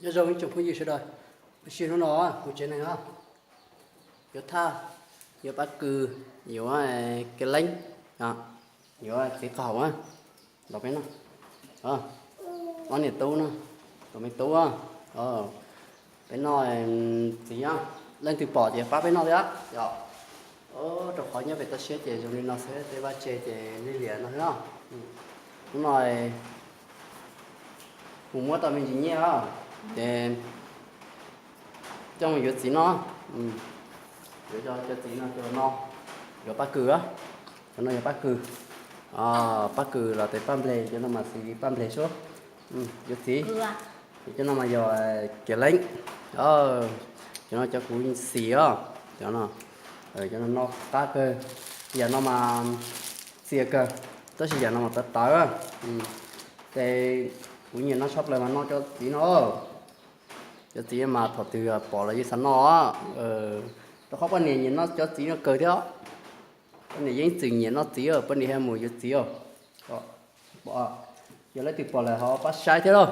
Nyob zoo ib tsoom phooj ywg sawv daws, lub sij hawm hnub no kuv tsev neeg os, yuav thaj, yuav pab kws, yuav kev leeb, yuav txiv qaub hau los peb noj. Ob niam tub no, tus me tub, peb noj txiv, leej twg pom ces pab peb noj thiab yom. Rau qhov nyob pem toj siab ces zoo li no xwb, tej vaj tse ces lig liam no xwb. Hnub no mus muab tau me ntsis nyiaj os, ces coj mus yuav txiv noj. Yuav cov txiv no coj los noj, yuav pab kws, cov no yog pab kws. Pab kws los tes paj nplej, cov no mas xws li paj nplej sub. Yuav txiv, cov no mas yog kev leeb. Cov no cov kuv xis os, cov no, cov no noj qab kawg, yam no mas txias kawg, tab sis yam no mas tawv tawv. Ces kuv nyiam noj tshaj plaws mas noj cov txiv no. Cov txiv mas thaum twg pom los yeej xav noj. Rau qhov poj niam nyiam noj cov txiv no kawg thiab. Poj niam yeej txwm nyiam noj txiv, poj niam thiaj mus yuav txiv os. Yog leej twg pom lawm ho pab saib thiab lauj.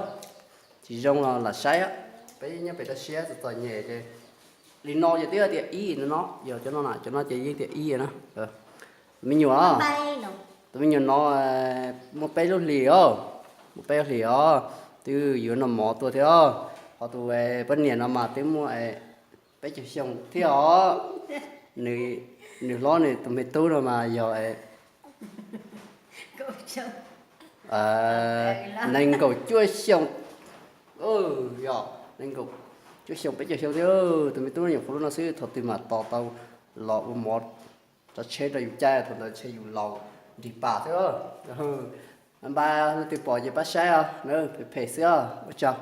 Tsis zoo los lam saib, peb nyob pem toj siab txom txom nyem ces li no yog twb tias ib no, yog cov no na, cov no ces yeej tias ib na. Me nyuam, tus me nyuam no muaj peb lub hlis os, muaj peb lub hlis os, twb yuav noj mov tuaj thiab os. Ho tus poj niam no mas twb muaj peb caug xyoo thiab os. Nws hlob nws tus me tub no mas yog nees nkaum cuaj xyoo, yog nees nkaum cuaj xyoo peb caug xyoo thiab. Tus me tub nyuam qhuav lub no xwb, thaum twg mam tos tau los ua mov tsav tsheb rau yus caij, thaum ntawd ntshe yus laus nrig pas xwb. Npaj leej twg pom ces pab saib os, phem phem xwb os, ua tsaug.